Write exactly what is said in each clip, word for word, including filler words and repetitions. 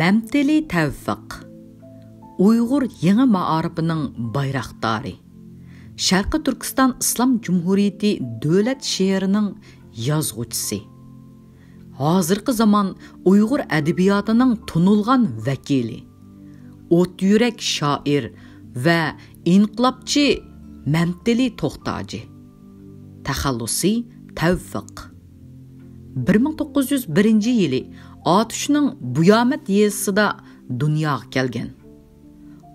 مەمتىلى تەۋپىق، ئۇيغۇر يېڭى مائارىپىنىڭ بايراقدارى، شەرقىي تۈركىستان ئىسلام جۇمھۇرىيىتى دۆلەت شېئىرىنىڭ يازغۇچىسى، ھازىرقى زامان ئۇيغۇر ئەدەبىياتىنىڭ تونۇلغان ۋەكىلى، ئوت يۈرەك شائىر ۋە ئىنقىلابچى مەمتىلى توختاجى. تەخەللۇسى تەۋپىق. بىر مىڭ توققۇز يۈز بىرىنچى يىلى ئاتۇشنىڭ بۇيامەت يېزىسىدا دۇنياغا كەلگەن.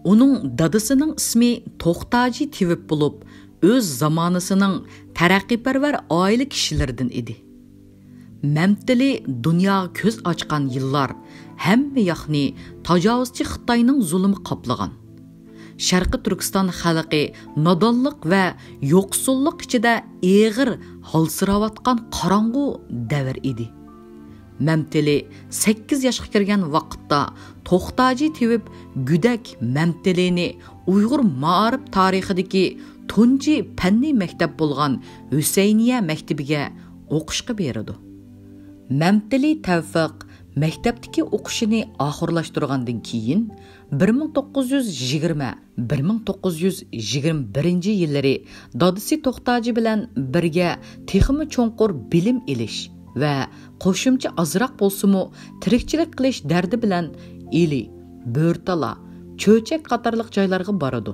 ئۇنىڭ دادىسىنىڭ ئىسمى توختاجى تېۋىپ بولۇپ، ئۆز زامانىسىنىڭ تەرەققىيپەرۋەر ئائىلە كىشىلىرىدىن ئىدى. مەمتىلى دۇنياغا كۆز ئاچقان يىللار ھەممە ياقنى تاجاۋۇزچى خىتاينىڭ زۇلۇمى قاپلىغان. شەرقىي تۈركىستان خەلقى نادانلىق ۋە يوقسۇللۇق ئىچىدە ئېغىر ھالسىراۋاتقان قاراڭغۇ دەۋر ئىدى. مەمتىلى سەككىز ياشقا كىرگەن ۋاقىتتا توختاجى تېۋىپ گۆدەك مەمتىلىنى ئۇيغۇر مائارىپ تارىخىدىكى تۇنجى پەننىي مەكتەپ بولغان ھۈسەينىيە مەكتىپىگە ئوقۇشقا بېرىدۇ. مەمتىلى تەۋپىق مەكتەپتىكى ئوقۇشىنى ئاخىرلاشتۇرغاندىن كېيىن، بىر مىڭ توققۇز يۈز يىگىرمە، بىر مىڭ توققۇز يۈز يىگىرمە بىرىنچى يىللىرى دادىسى توختاجى بىلەن بىرگە تېخىمۇ چوڭقۇر بىلىم ئېلىش ۋە قوشۇمچە ئازراق بولسىمۇ تىرىكچىلىك قىلىش دەردى بىلەن ئىلى، بۆرتالا، چۆچەك قاتارلىق جايلارغا بارىدۇ.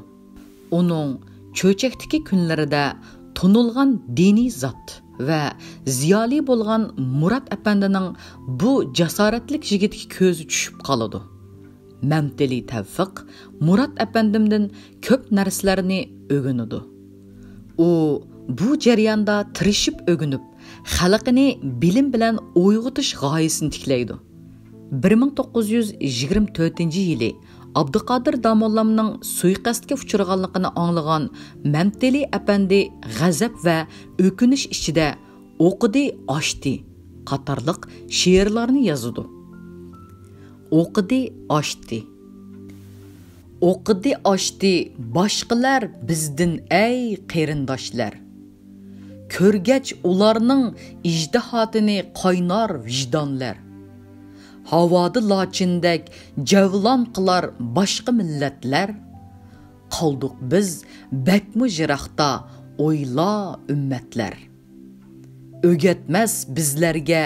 ئۇنىڭ چۆچەكتىكى كۈنلىرىدە تونۇلغان دىنىي زات ۋە زىيالىي بولغان مۇرات ئەپەندىنىڭ بۇ جاسارەتلىك يىگىتكە كۆزى چۈشۈپ قالىدۇ. مەمتىلى تەۋپىق مۇرات ئەپەندىمدىن كۆپ نەرسىلەرنى ئۆگىنىدۇ. ئۇ بۇ جەرياندا تىرىشىپ ئۆگىنىپ، خەلقىنى بىلىم بىلەن ئويغىتىش غايىسىنى تىكلەيدۇ. بىر مىڭ توققۇز يۈز يىگىرمە تۆتىنچى يىلى ئابدۇقادىر داموللامنىڭ سۇيىقەستكە ئۇچرىغانلىقىنى ئاڭلىغان مەمتىلى ئەپەندى غەزەپ ۋە ئۆكۈنۈش ئىچىدە «ئوقىدى، ئاشتى» قاتارلىق شېئىرلارنى يازىدۇ. «ئوقىدى، ئاشتى. ئوقىدى، ئاشتى باشقىلار بىزدىن، ئەي قېرىنداشلار. كۆرگەچ ئۇلارنىڭ ئىجتىھاتىنى قاينار ۋىجدانلار. ھاۋادا لاچىندەك جەۋلان قىلار باشقا مىللەتلەر. قالدۇق بىز بەكمۇ يىراقتا، ئويلا ئۈممەتلەر. ئۆگەتمەس بىزلەرگە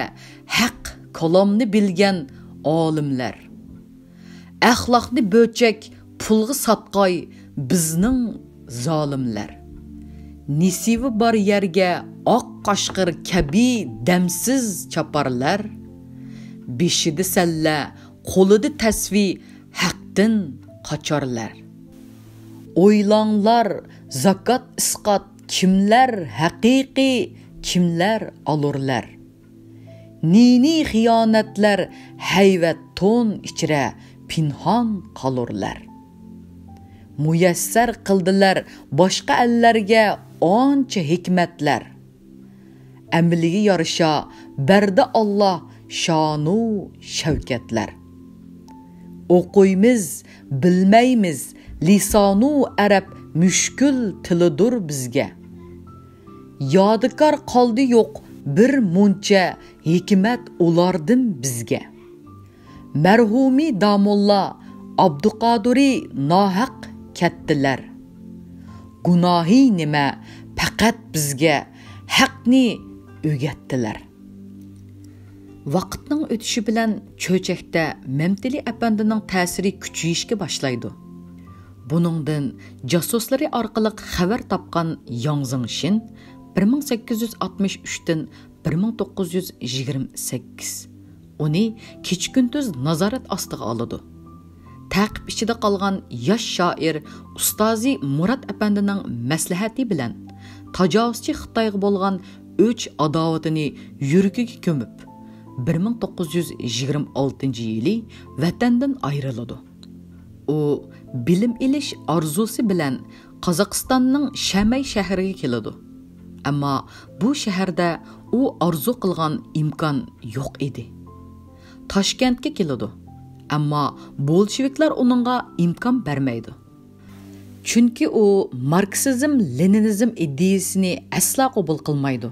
ھەق كالامنى بىلگەن ئالىملەر. ئەخلاقنى بۆچەك پۇلغا ساتقاي بىزنىڭ زالىملار. نېسىۋى بار يەرگە ئاق قاشقىر كەبى دەمسىز چاپارلار. بېشىدا سەللە، قولىدا تەسۋى، ھەقتىن قاچارلار. ئويلاڭلار، زاكات ئىسقات كىملەر ھەقىقىي، كىملەر ئالۇرلار. نى-نى خىيانەتلەر ھەيۋەت تون ئىچرە پىنھان قالۇرلار. مۇيەسسەر قىلدىلەر باشقا ئەللەرگە ئانچە ھېكمەتلەر. ئەمىلىگە يارىشا بەردى ئاللا شانۇ شەۋكەتلەر. ئوقۇيمىز، بىلمەيمىز، لىسانۇ ئەرەب مۈشكۈل تىلىدۇر بىزگە. يادىكار قالدى يوق بىر مۇنچە ھېكمەت ئۇلاردىن بىزگە. مەرھۇمى داموللا ئابدۇقادۇرى ناھەق كەتتىلەر. گۇناھى نېمە، پەقەت بىزگە ھەقنى ئۆگەتتىلەر. ۋاقىتنىڭ ئۆتۈشى بىلەن چۆچەكتە مەمتىلى ئەپەندىنىڭ تەسىرى كۈچىيىشكە باشلايدۇ. بۇنىڭدىن جاسۇسلىرى ئارقىلىق خەۋەر تاپقان ياڭ زېڭشىن بىر مىڭ سەككىز يۈز ئاتمىش ئۈچتىن بىر مىڭ توققۇز يۈز يىگىرمە سەككىز ئۇنى كېچە-كۈندۈز نازارەت ئاستىغا ئالىدۇ. تەقىپ ئىچىدە قالغان ياش شائىر ئۇستازى مۇرات ئەپەندىنىڭ مەسلىھەتى بىلەن تاجاۋۇزچى خىتايغا بولغان ئۆچ-ئاداۋىتىنى يۈرىكىگە كۆمۈپ، بىر مىڭ توققۇز يۈز يىگىرمە ئالتىنچى يىلى ۋەتەندىن ئايرىلىدۇ. ئۇ بىلىم ئېلىش ئارزۇسى بىلەن قازاقىستاننىڭ شەمەي شەھىرىگە كېلىدۇ. ئەمما بۇ شەھەردە ئۇ ئارزۇ قىلغان ئىمكان يوق ئىدى. تاشكەنتكە كېلىدۇ. ئەمما بولشېۋىكلار ئۇنىڭغا ئىمكان بەرمەيدۇ. چۈنكى ئۇ ماركسىزم-لېنىنىزم ئىدىيىسىنى ئەسلا قوبۇل قىلمايدۇ.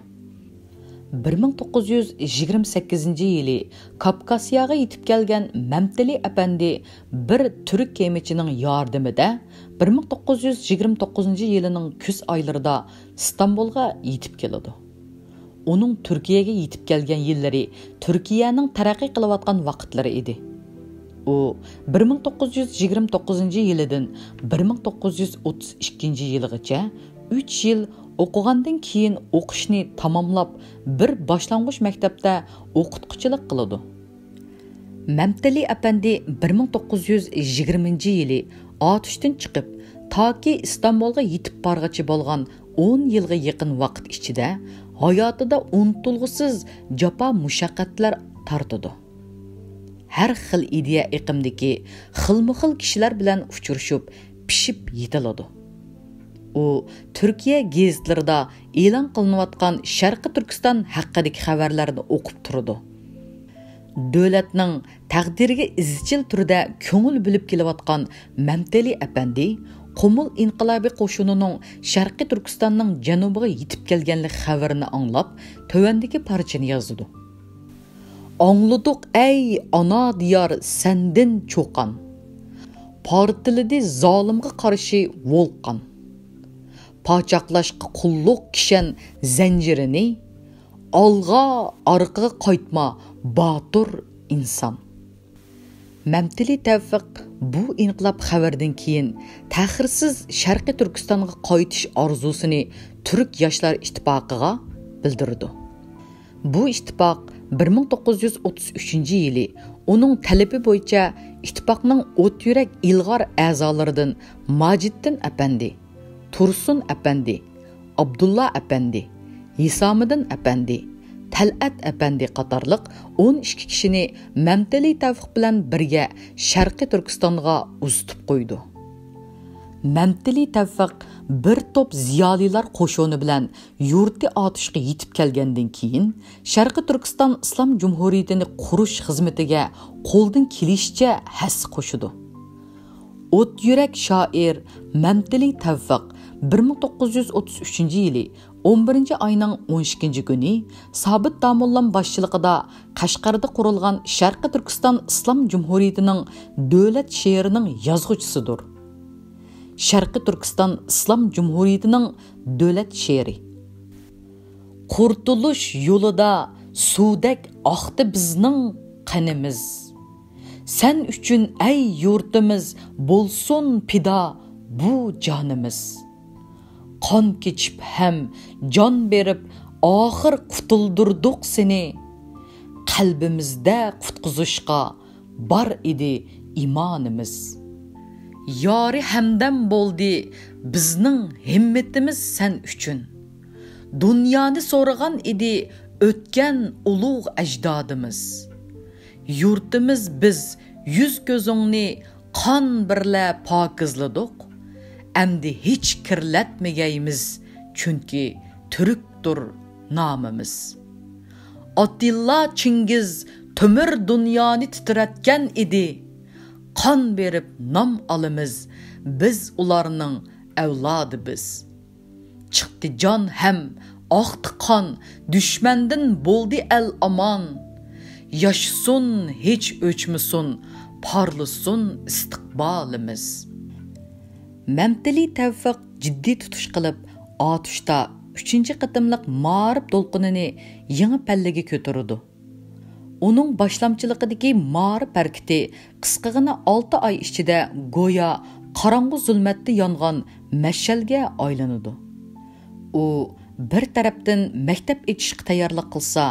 بىر مىڭ توققۇز يۈز يىگىرمە سەككىزىنچى يىلى كاپكاسىياغا يېتىپ كەلگەن مەمتىلى ئەپەندى بىر تۈرك كېمىچىنىڭ ياردىمىدە بىر مىڭ توققۇز يۈز يىگىرمە توققۇزىنچى يىلىنىڭ كۈز ئايلىرىدا ئىستانبۇلغا يېتىپ كېلىدۇ. ئۇنىڭ تۈركىيەگە يېتىپ كەلگەن يىللىرى تۈركىيەنىڭ تەرەققىي قىلىۋاتقان ۋاقىتلىرى ئىدى. ئۇ بىر مىڭ توققۇز يۈز يىگىرمە توققۇزىنچى يىلىدىن بىر مىڭ توققۇز يۈز ئوتتۇز ئىككىنچى يىلىغىچە ئۈچ يىل ئوقۇغاندىن كېيىن، ئوقۇشنى تاماملاپ، بىر باشلانغۇچ مەكتەپتە ئوقۇتقۇچىلىق قىلىدۇ. مەمتىلى ئەپەندى بىر مىڭ توققۇز يۈز يىگىرمىنچى يىلى ئاتۇشتىن چىقىپ، تاكى ئىستانبۇلغا يېتىپ بارغىچە بولغان ئون يىلغا يېقىن ۋاقىت ئىچىدە ھاياتىدا ئۇنتۇلغۇسىز جاپا مۇشەققەتلەر تارتىدۇ. ھەر خىل ئىدىيە ئېقىمدىكى خىلمۇ خىل كىشىلەر بىلەن ئۇچرىشىپ، پىشىپ يېتىلىدۇ. ئۇ تۈركىيە گېزىتلىرىدا ئېلان قىلىنىۋاتقان شەرقىي تۈركىستان ھەققىدىكى خەۋەرلەرنى ئوقۇپ تۇرىدۇ. دۆلەتنىڭ تەقدىرىگە ئىزچىل تۈردە كۆڭۈل بۆلۈپ كېلىۋاتقان مەمتىلى ئەپەندى قۇمۇل ئىنقىلابىي قوشۇنىنىڭ شەرقىي تۈركىستاننىڭ جەنۇبىغا يېتىپ كەلگەنلىك خەۋىرىنى ئاڭلاپ، تۆۋەندىكى پارچىنى يازىدۇ. ئاڭلىدۇق ئەي ئانا دىيار سەندىن چۇقان، پارتلىدى زالىمغا قارشى ۋولقان. پاچاقلاشقا قۇللۇق كىشەن زەنجىرىنى، ئالغا ئارقىغا قايتما باتۇر ئىنسان. مەمتىلى تەۋفىق بۇ ئىنقىلاب خەۋىرىدىن كېيىن تەخىرسىز شەرقىي تۈركىستانغا قايتىش ئارزۇسىنى تۈرك ياشلار ئىتتىپاقىغا بىلدۈرىدۇ. بۇ ئىتتىپاق بىر مىڭ توققۇز يۈز ئوتتۇز ئۈچىنچى يىلى ئۇنىڭ تەلىپى بويىچە ئىتتىپاقنىڭ ئوت يۈرەك ئىلغار ئەزالىرىدىن ماجىدتىن ئەپەندى، تۇرسۇن ئەپەندى، ئابدۇللا ئەپەندى، ھېسامىدىن ئەپەندى، تەلئەت ئەپەندى قاتارلىق ئون ئىككى كىشىنى مەمتىلى تەۋفىق بىلەن بىرگە شەرقىي تۈركىستانغا ئۇزىتىپ قويىدۇ. مەمتىلى تەۋفىق بىر توپ زىيالىيلار قوشۇنى بىلەن يۇرتى ئاتۇشقا يېتىپ كەلگەندىن كېيىن، شەرقىي تۈركىستان ئىسلام جۇمھۇرىيىتىنى قۇرۇش خىزمىتىگە قولىدىن كېلىشىچە ھەسسە قوشىدۇ. ئوت يۈرەك شائىر مەمتىلى تەۋفىق بىر مىڭ توققۇز يۈز ئوتتۇز ئۈچىنچى يىلى ئون بىرىنچى ئاينىڭ ئون ئىككىنچى كۈنى سابىت داموللام باشچىلىقىدا قەشقەردە قۇرۇلغان شەرقىي تۈركىستان ئىسلام جۇمھۇرىيىتىنىڭ دۆلەت شېئىرىنىڭ يازغۇچىسىدۇر. شەرقىي تۈركىستان ئىسلام جۇمھۇرىيىتىنىڭ دۆلەت شېئىرى. قۇرتۇلۇش يولىدا سۇدەك ئاقتى بىزنىڭ قېنىمىز. سەن ئۈچۈن ئەي يۇرتىمىز بولسۇن پىدا بۇ جانىمىز. قان كېچىپ ھەم جان بېرىپ ئاخىر قۇتۇلدۇردۇق سېنى. قەلبىمىزدە قۇتقۇزۇشقا بار ئىدى ئىمانىمىز. يارى ھەمدەم بولدى بىزنىڭ ھىممىتىمىز سەن ئۈچۈن. دۇنيانى سورىغان ئىدى ئۆتكەن ئۇلۇغ ئەجدادىمىز. يۇرتىمىز بىز يۈز كۆزۈڭنى قان بىرلە پاكىزلىدۇق. ئەمدى ھېچ كىرلەتمىگەيمىز، چۈنكى تۈركتۇر نامىمىز. ئاتىللا چىڭگىز تۆمۈر دۇنيانى تىترەتكەن ئىدى. قان بېرىپ نام ئالىمىز، بىز ئۇلارنىڭ ئەۋلادى بىز. چىقتى جان ھەم ئاقتى قان، دۈشمەندىن بولدى ئەل ئامان. ياشىسۇن، ھېچ ئۆچمىسۇن، پارلىسۇن ئىستىقبالىمىز. مەمتىلى تەۋفىق جىددىي تۇتۇش قىلىپ، ئاتۇشتا ئۈچىنچى قېتىملىق مائارىپ دولقۇنىنى يېڭى پەللىگە كۆتۈرىدۇ. ئۇنىڭ باشلامچىلىقىدىكى مائارىپ ھەرىكىتى قىسقىغىنا ئالتە ئاي ئىچىدە گويا قاراڭغۇ زۇلمەتتە يانغان مەشئەلگە ئايلىنىدۇ. ئۇ بىر تەرەپتىن مەكتەپ ئېچىشقا تەييارلىق قىلسا،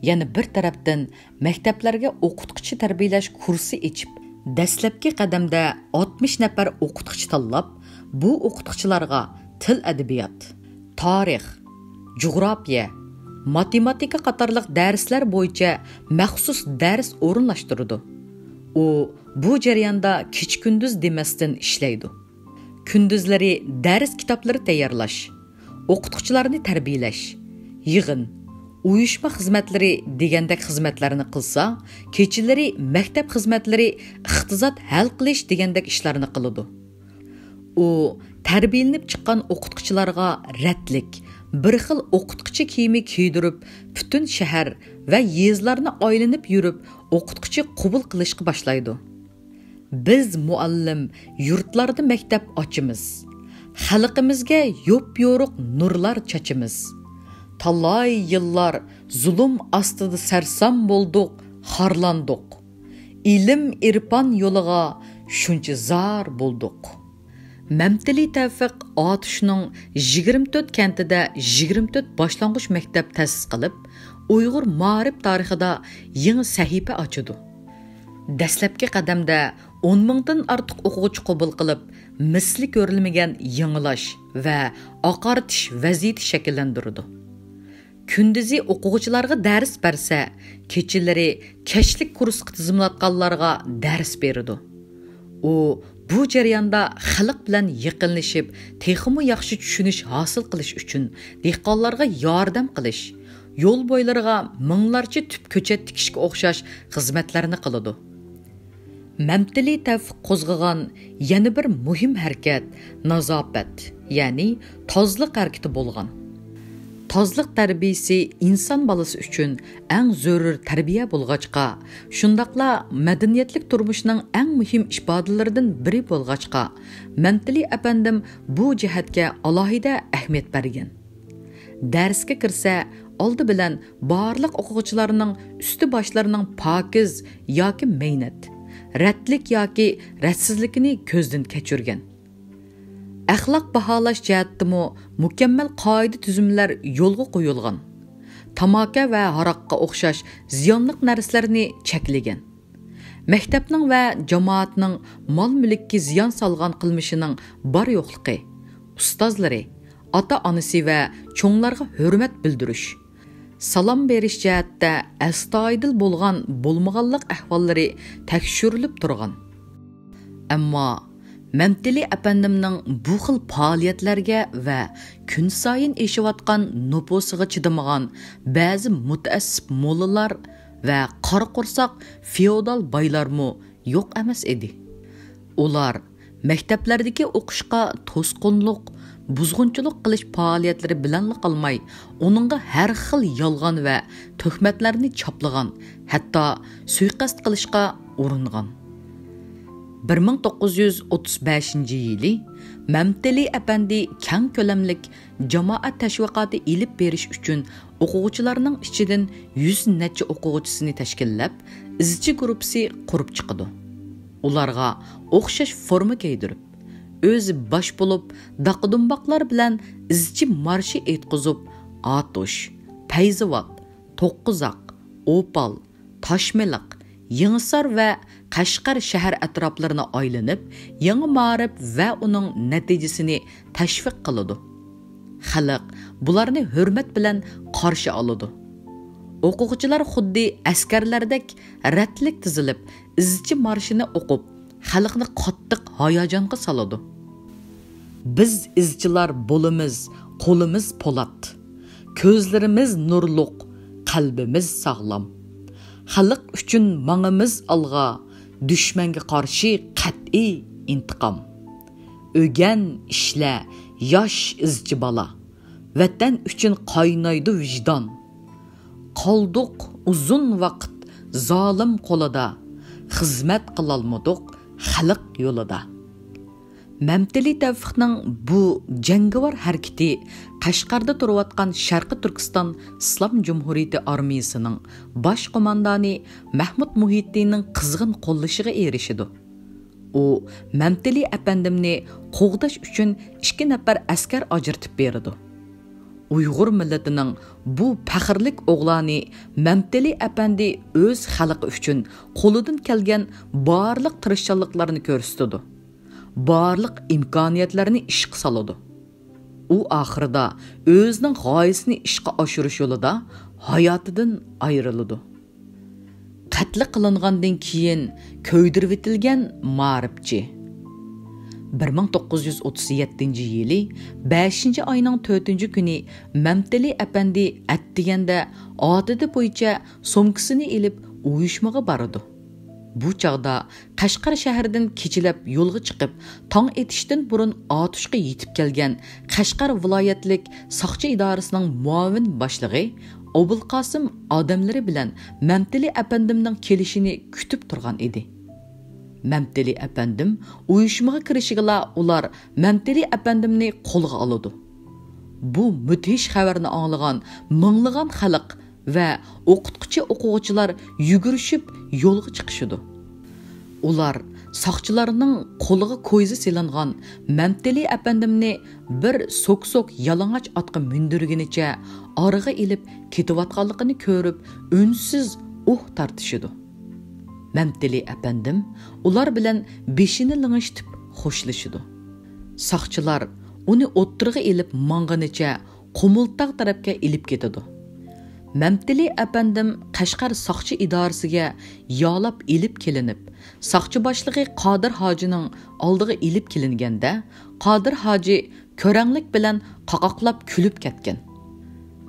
يەنە بىر تەرەپتىن مەكتەپلەرگە ئوقۇتقۇچى تەربىيەلەش كۇرسى ئېچىپ، دەسلەپكى قەدەمدە ئاتمىش نەپەر ئوقۇتقۇچى تاللاپ، بۇ ئوقۇتقۇچىلارغا تىل-ئەدەبىيات، تارىخ، جۇغراپىيە، ماتېماتىكا قاتارلىق دەرسلەر بويىچە مەخسۇس دەرس ئورۇنلاشتۇرىدۇ. ئۇ بۇ جەرياندا كېچە-كۈندۈز دېمەستىن ئىشلەيدۇ. كۈندۈزلىرى دەرس كىتابلىرى تەييارلاش، ئوقۇتقۇچىلارنى تەربىيەلەش، يىغىن، ئۇيۇشما خىزمەتلىرى دېگەندەك خىزمەتلەرنى قىلسا، كېچىلىرى مەكتەپ خىزمەتلىرى، ئىقتىساد ھەل قىلىش دېگەندەك ئىشلارنى قىلىدۇ. ئۇ تەربىيەلىنىپ چىققان ئوقۇتقۇچىلارغا رەتلىك، بىر خىل ئوقۇتقۇچى كىيىمى كىيدۈرۈپ، پۈتۈن شەھەر ۋە يېزىلارنى ئايلىنىپ يۈرۈپ، ئوقۇتقۇچى قوبۇل قىلىشقا باشلايدۇ. بىز مۇئەللىم يۇرتلاردا مەكتەپ ئاچىمىز. خەلقىمىزگە يوپيورۇق نۇرلار چاچىمىز. تالاي يىللار زۇلۇم ئاستىدا سەرسان بولدۇق، خارلاندۇق. ئىلىم-ئېرپان يولىغا شۇنچە زار بولدۇق. مەمتىلى تەۋپىق ئاتۇشنىڭ يىگىرمە تۆت كەنتىدە يىگىرمە تۆت باشلانغۇچ مەكتەپ تەسىس قىلىپ، ئۇيغۇر مائارىپ تارىخىدا يېڭى سەھىپە ئاچىدۇ. دەسلەپكى قەدەمدە ئون مىڭدىن ئارتۇق ئوقۇغۇچى قوبۇل قىلىپ، مىسلى كۆرۈلمىگەن يېڭىلاش ۋە ئاقارتىش ۋەزىيىتى شەكىللەندۈرىدۇ. كۈندۈزى ئوقۇغۇچىلارغا دەرس بەرسە، كېچىلىرى كەچلىك كۇرسقا تىزىملاتقانلارغا دەرس بېرىدۇ. ئۇ بۇ جەرياندا خەلق بىلەن يېقىنلىشىپ، تېخىمۇ ياخشى چۈشىنىش ھاسىل قىلىش ئۈچۈن دېھقانلارغا ياردەم قىلىش، يول بويلىرىغا مىڭلارچە تۈپ كۆچەت تىكىشكە ئوخشاش خىزمەتلەرنى قىلىدۇ. مەمتىلى تەۋپىق قوزغىغان يەنە بىر مۇھىم ھەرىكەت نازاپەت، يەنى تازىلىق ھەرىكىتى بولغان. تازىلىق تەربىيىسى ئىنسان بالىسى ئۈچۈن ئەڭ زۆرۈر تەربىيە بولغاچقا، شۇنداقلا مەدەنىيەتلىك تۇرمۇشنىڭ ئەڭ مۇھىم ئىپادىلىرىدىن بىرى بولغاچقا، مەمتىلى ئەپەندىم بۇ جەھەتكە ئالاھىدە ئەھمىيەت بەرگەن. دەرسكە كىرسە، ئالدى بىلەن بارلىق ئوقۇغۇچىلارنىڭ ئۈستى باشلىرىنىڭ پاكىز ياكى مەينەت، رەتلىك ياكى رەتسىزلىكىنى كۆزدىن كەچۈرگەن. ئەخلاق باھالاش جەھەتتىمۇ مۇكەممەل قائىدە-تۈزۈملەر يولغا قويۇلغان. تاماكا ۋە ھاراققا ئوخشاش زىيانلىق نەرسىلەرنى چەكلىگەن. مەكتەپنىڭ ۋە جامائەتنىڭ مال-مۈلۈككە زىيان سالغان قىلمىشىنىڭ بار-يوقلۇقى، ئۇستازلىرى، ئاتا-ئانىسى ۋە چوڭلارغا ھۆرمەت بىلدۈرۈش، سالام بېرىش جەھەتتە ئەستايىدىل بولغان-بولمىغانلىق ئەھۋاللىرى تەكشۈرۈلۈپ تۇرغان. ئەمما مەمتىلى ئەپەندىمنىڭ بۇ خىل پائالىيەتلەرگە ۋە كۈنسايىن ئېشىۋاتقان نوپۇسىغا چىدىمىغان بەزى مۇتەئەسسىپ موللىلار ۋە قارا قورساق فېئودال بايلارمۇ يوق ئەمەس ئىدى. ئۇلار مەكتەپلەردىكى ئوقۇشقا توسقۇنلۇق، بۇزغۇنچىلىق قىلىش پائالىيەتلىرى بىلەنلا قالماي، ئۇنىڭغا ھەر خىل يالغان ۋە تۆھمەتلەرنى چاپلىغان، ھەتتا سۇيىقەست قىلىشقا ئۇرۇنغان. بىر مىڭ توققۇز يۈز ئوتتۇز بەشىنچى يىلى مەمتىلى ئەپەندى كەڭ كۆلەملىك جامائەت تەشۋىقاتى ئېلىپ بېرىش ئۈچۈن ئوقۇغۇچىلارنىڭ ئىچىدىن يۈز نەچچە ئوقۇغۇچىسىنى تەشكىللەپ، ئىزچى گۇرۇپپىسى قۇرۇپ چىقىدۇ. ئۇلارغا ئوخشاش فورما كىيدۈرۈپ، ئۆزى باش بولۇپ، داقا-دۇمباقلار بىلەن ئىزچى مارشى ئېيتقۇزۇپ، ئاتۇش، پەيزىۋات، توققۇزاق، ئوپال، تاشمېلىق، يېڭىسار ۋە قەشقەر شەھەر ئەتراپلىرىنى ئايلىنىپ، يېڭى مائارىپ ۋە ئۇنىڭ نەتىجىسىنى تەشۋىق قىلىدۇ. خەلق بۇلارنى ھۆرمەت بىلەن قارشى ئالىدۇ. ئوقۇغۇچىلار خۇددى ئەسكەرلەردەك رەتلىك تىزىلىپ، ئىزچى مارشىنى ئوقۇپ، خەلقنى قاتتىق ھاياجانغا سالىدۇ. بىز ئىزچىلار بولىمىز، قولىمىز پولات. كۆزلىرىمىز نۇرلۇق، قەلبىمىز ساغلام. خەلق ئۈچۈن ماڭىمىز ئالغا، دۈشمەنگە قارشى قەتئىي ئىنتىقام. ئۆگەن، ئىشلە، ياش ئىزچى بالا. ۋەتەن ئۈچۈن قاينايدۇ ۋىجدان. قالدۇق ئۇزۇن ۋاقىت زالىم قولىدا، خىزمەت قىلالمىدۇق خەلق يولىدا. مەمتىلى تەۋپىقنىڭ بۇ جەڭگىۋار ھەرىكىتى قەشقەردە تۇرۇۋاتقان شەرقىي تۈركىستان ئىسلام جۇمھۇرىيىتى ئارمىيىسىنىڭ باش قوماندانى مەھمۇد مۇھىتتىننىڭ قىزغىن قوللىشىغا ئېرىشىدۇ. ئۇ مەمتىلى ئەپەندىمنى قوغداش ئۈچۈن ئىككى نەپەر ئەسكەر ئاجرىتىپ بېرىدۇ. ئۇيغۇر مىللىتىنىڭ بۇ پەخىرلىك ئوغلانى مەمتىلى ئەپەندى ئۆز خەلقى ئۈچۈن قولىدىن كەلگەن بارلىق تىرىشچانلىقلارنى كۆرسىتىدۇ. بارلىق ئىمكانىيەتلەرنى ئىشقا سالىدۇ. ئۇ ئاخىرىدا ئۆزىنىڭ غايىسىنى ئىشقا ئاشۇرۇش يولىدا ھاياتىدىن ئايرىلىدۇ. قەتلى قىلىنغاندىن كېيىن كۆيدۈرۈۋېتىلگەن مائارىپچى. بىر مىڭ توققۇز يۈز ئوتتۇز يەتتىنچى يىلى بەشىنچى ئاينىڭ تۆتىنچى كۈنى مەمتىلى ئەپەندى ئەتىگەندە ئادىتى بويىچە سومكىسىنى ئېلىپ ئۇيۇشمىغا بارىدۇ. بۇ چاغدا قەشقەر شەھىرىدىن كېچىلەپ يولغا چىقىپ، تاڭ ئېتىشتىن بۇرۇن ئاتۇشقا يېتىپ كەلگەن قەشقەر ۋىلايەتلىك ساقچى ئىدارىسىنىڭ مۇئاۋىن باشلىقى ئوبۇلقاسىم ئادەملىرى بىلەن مەمتىلى ئەپەندىمنىڭ كېلىشىنى كۈتۈپ تۇرغان ئىدى. مەمتىلى ئەپەندىم ئۇيۇشمىغا كىرىشىگىلا، ئۇلار مەمتىلى ئەپەندىمنى قولغا ئالىدۇ. بۇ مۇدھىش خەۋەرنى ئاڭلىغان مىڭلىغان خەلق ۋە ئوقۇتقۇچى-ئوقۇغۇچىلار يۈگۈرۈشۈپ يولغا چىقىشىدۇ. ئۇلار ساقچىلارنىڭ قولىغا كويزا سېلىنغان مەمتىلى ئەپەندىمنى بىر سوك-سوك يالىڭاچ ئاتقا مىندۈرگىنىچە ئارىغا ئېلىپ كېتىۋاتقانلىقىنى كۆرۈپ، ئۈنسىز ئۇھ تارتىشىدۇ. مەمتىلى ئەپەندىم ئۇلار بىلەن بېشىنى لىڭشىتىپ خوشلىشىدۇ. ساقچىلار ئۇنى ئوتتۇرىغا ئېلىپ ماڭغىنىچە قۇمۇلتاغ تەرەپكە ئېلىپ كېتىدۇ. مەمتىلى ئەپەندىم قەشقەر ساقچى ئىدارىسىگە يالاپ ئېلىپ كېلىنىپ، ساقچى باشلىقى قادىر ھاجىنىڭ ئالدىغا ئېلىپ كېلىنگەندە، قادىر ھاجى كۆرەڭلىك بىلەن قاقاقلاپ كۈلۈپ كەتكەن.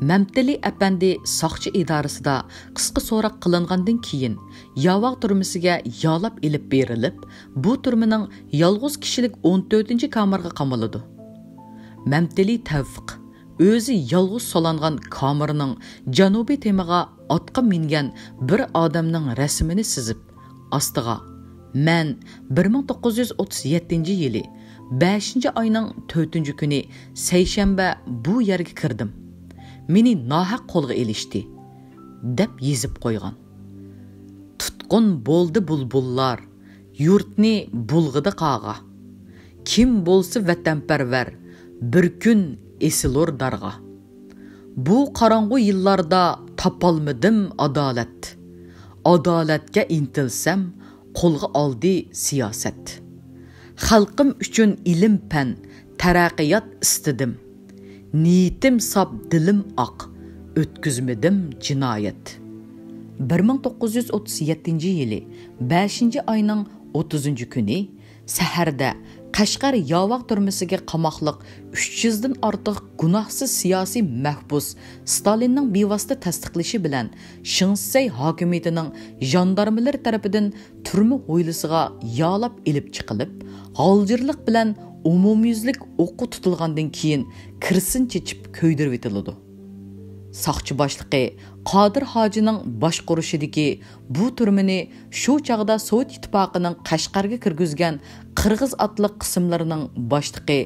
مەمتىلى ئەپەندى ساقچى ئىدارىسىدا قىسقا سوراق قىلىنغاندىن كېيىن، ياۋاغ تۈرمىسىگە يالاپ ئېلىپ بېرىلىپ، بۇ تۈرمىنىڭ يالغۇز كىشىلىك ئون تۆتىنچى كامېرغا قامىلىدۇ. مەمتىلى تەۋپىق ئۆزى يالغۇز سولانغان كامېرنىڭ جەنۇبىي تېمىغا ئاتقا مىنگەن بىر ئادەمنىڭ رەسىمىنى سىزىپ، ئاستىغا، «مەن بىر مىڭ توققۇز يۈز ئوتتۇز يەتتىنچى يىلى بەشىنچى ئاينىڭ تۆتىنچى كۈنى سەيشەنبە بۇ يەرگە كىردىم. مېنى ناھەق قولغا ئېلىشتى» دەپ يېزىپ قويغان. تۇتقۇن بولدى بۇلبۇللار، يۇرتنى بۇلغىدى قاغا. كىم بولسا ۋەتەنپەرۋەر، بىر كۈن ئېسىلۇر دارغا. بۇ قاراڭغۇ يىللاردا تاپالمىدىم ئادالەت. ئادالەتكە ئىنتىلسەم، قولغا ئالدى سىياسەت. خەلقىم ئۈچۈن ئىلىم-پەن، تەرەققىيات ئىستىدىم. نىيىتىم ساپ، دىلىم ئاق، ئۆتكۈزمىدىم جىنايەت. بىر مىڭ توققۇز يۈز ئوتتۇز يەتتىنچى يىلى بەشىنچى ئاينىڭ ئوتتۇزىنچى كۈنى سەھەردە قەشقەر ياۋاق تۈرمىسىگە قاماقلىق ئۈچ يۈزدىن ئارتۇق گۇناھسىز سىياسىي مەھبۇس ستالىننىڭ بىۋاسىتە تەستىقلىشى بىلەن شېڭ شىسەي ھاكىمىيىتىنىڭ ژاندارمىلىرى تەرىپىدىن تۈرمە ھويلىسىغا يالاپ ئېلىپ چىقىلىپ، غالجىرلىق بىلەن ئومۇميۈزلۈك ئوققا تۇتۇلغاندىن كېيىن، كىرسىن چېچىپ كۆيدۈرۈۋېتىلىدۇ. ساقچى باشلىقى قادىر ھاجىنىڭ باشقۇرۇشىدىكى بۇ تۈرمىنى شۇ چاغدا سوۋېت ئىتتىپاقىنىڭ قەشقەرگە كىرگۈزگەن قىرغىز ئاتلىق قىسىملىرىنىڭ باشلىقى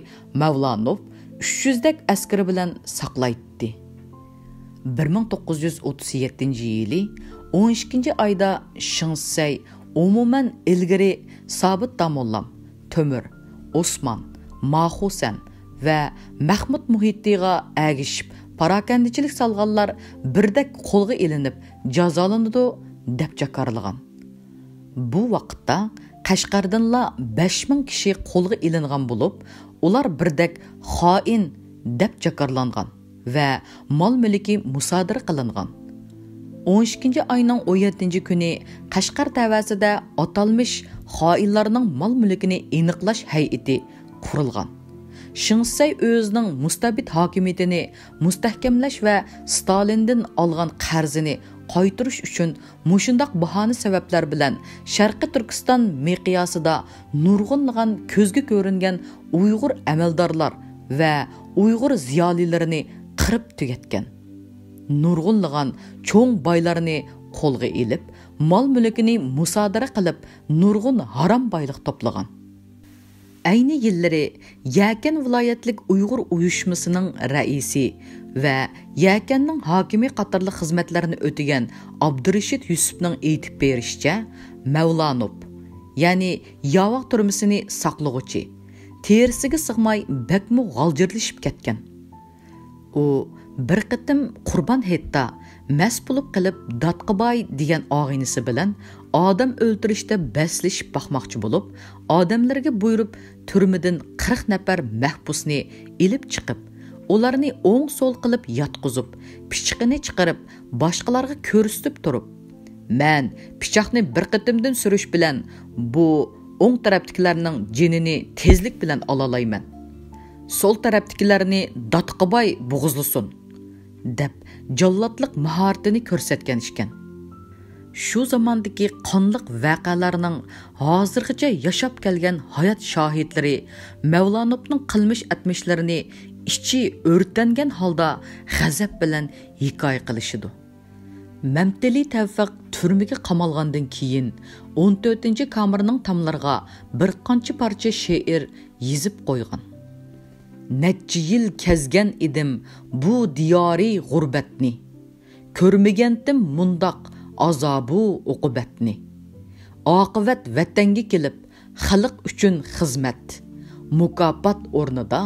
مەۋلانوف ئۈچ يۈزدەك ئەسكىرى بىلەن ساقلايتتى. بىر مىڭ توققۇز يۈز ئوتتۇز يەتتىنچى يىلى ئون ئىككىنچى ئايدا شېڭ شىسەي ئومۇمەن ئىلگىرى سابىت داموللام، تۆمۈر، ئوسمان، ماخۇسەن ۋە مەخمۇت مۇھىتىغا ئەگىشىپ پاراكەندىچىلىك سالغانلار بىردەك قولغا ئېلىنىپ جازالىنىدۇ، دەپ جاكارلىغان. بۇ ۋاقىتتا قەشقەردىنلا بەش مىڭ كىشى قولغا ئېلىنغان بولۇپ، ئۇلار بىردەك خائىن، دەپ جاكارلانغان ۋە مال-مۈلكى مۇسادىرە قىلىنغان. ئون ئىككىنچى ئاينىڭ ئون يەتتىنچى كۈنى قەشقەر تەۋەسىدە ئاتالمىش خائىنلارنىڭ مال-مۈلكىنى ئېنىقلاش ھەيئىتى قۇرۇلغان. شېڭ شىسەي ئۆزىنىڭ مۇستەبىت ھاكىمىيىتىنى مۇستەھكەملەش ۋە ستالىندىن ئالغان قەرزىنى قايتۇرۇش ئۈچۈن مۇشۇنداق باھانە-سەۋەبلەر بىلەن شەرقىي تۈركىستان مىقياسىدا نۇرغۇنلىغان كۆزگە كۆرۈنگەن ئۇيغۇر ئەمەلدارلار ۋە ئۇيغۇر زىيالىيلىرىنى قىرىپ تۈگەتكەن. نۇرغۇنلىغان چوڭ بايلارنى قولغا ئېلىپ، مال-مۈلكىنى مۇسادىرە قىلىپ، نۇرغۇن ھارام بايلىق توپلىغان. ئەينى يىللىرى يەكەن ۋىلايەتلىك ئۇيغۇر ئۇيۇشمىسىنىڭ رەئىسى ۋە يەكەننىڭ ھاكىمى قاتارلىق خىزمەتلەرنى ئۆتىگەن ئابدۇرېشىت يۈسۈپنىڭ ئېيتىپ بېرىشىچە، مەۋلانوف، يەنى ياۋاق تۈرمىسىنى ساقلىغۇچى، تېرىسىگە سىغماي بەكمۇ غالجىرلىشىپ كەتكەن. ئۇ بىر قېتىم قۇربان ھېيتتا مەست بولۇپ قېلىپ، داتقىباي دېگەن ئاغىنىسى بىلەن ئادەم ئۆلتۈرۈشتە بەسلىشىپ باقماقچى بولۇپ، ئادەملىرىگە بۇيرۇپ، تۈرمىدىن قىرىق نەپەر مەھبۇسنى ئېلىپ چىقىپ، ئۇلارنى ئوڭ-سول قىلىپ ياتقۇزۇپ، پىچىقىنى چىقىرىپ، باشقىلارغا كۆرسىتىپ تۇرۇپ، «مەن پىچاقنى بىر قېتىمدىن سۈرۈش بىلەن بۇ ئوڭ تەرەپتىكىلەرنىڭ جېنىنى تېزلىك بىلەن ئالالايمەن. سول تەرەپتىكىلەرنى داتقىباي بوغۇزلىسۇن» دەپ، جاللاتلىق ماھارىتىنى كۆرسەتكەن ئىكەن. شۇ زاماندىكى قانلىق ۋەقەلەرنىڭ ھازىرغىچە ياشاپ كەلگەن ھايات شاھىتلىرى مەۋلانوفنىڭ قىلمىش ئەتمىشلىرىنى ئىچى ئۆرتەنگەن ھالدا غەزەپ بىلەن ھېكايە قىلىشىدۇ. مەمتىلى تەۋفىق تۈرمىگە قامالغاندىن كېيىن، ئون تۆتىنچى كامېرنىڭ تاملىرىغا بىر قانچە پارچە شېئىر يېزىپ قويغان. نەچچە يىل كەزگەن ئىدىم بۇ دىيارى غۇربەتنى، كۆرمىگەنتىم مۇنداق ئازابۇ ئوقۇبەتنى. ئاقىۋەت ۋەتەنگە كېلىپ، خەلق ئۈچۈن خىزمەت، مۇكاپات ئورنىدا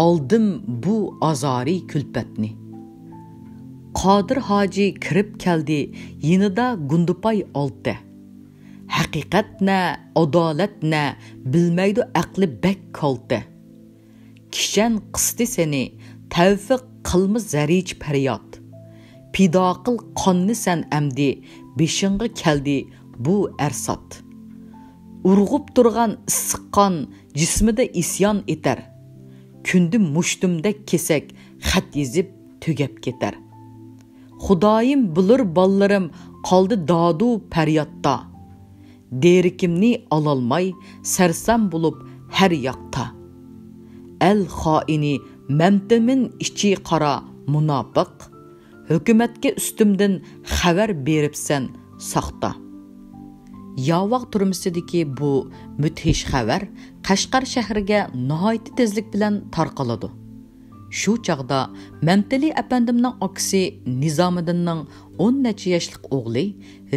ئالدىم بۇ ئازارى كۈلپەتنى. قادىر ھاجى كىرىپ كەلدى يېنىدا گۇندىپاي ئالتە. ھەقىقەت نە، ئادالەت نە، بىلمەيدۇ ئەقلى بەك كالتە. كىشەن قىستى سېنى، تەۋفىق قىلما زەرىچە پەرياد. پىدا قىل قاننى سەن ئەمدى، بېشىڭغا كەلدى بۇ ئەرسات. ئۇرغۇپ تۇرغان ئىسسىق قان جىسمىدا ئىسيان ئېتەر. كۈندە مۇشتۇمدەك كېسەك خەت يېزىپ تۈگەپ كېتەر. خۇدايىم بىلۇر باللىرىم قالدى دادۇ پەريادتا. دېرىكىمنى ئالالماي سەرسان بولۇپ ھەر ياقتا. ئەل خائىنى مەمتىمىن ئىچى قارا مۇناپىق. ھۆكۈمەتكە ئۈستۈمدىن خەۋەر بېرىپسەن ساختا. ياۋاغ تۈرمىسىدىكى بۇ مۇدھىش خەۋەر قەشقەر شەھىرىگە ناھايىتى تېزلىك بىلەن تارقىلىدۇ. شۇ چاغدا مەمتىلى ئەپەندىمنىڭ ئاكىسى نىزامىدىننىڭ ئون نەچچە ياشلىق ئوغلى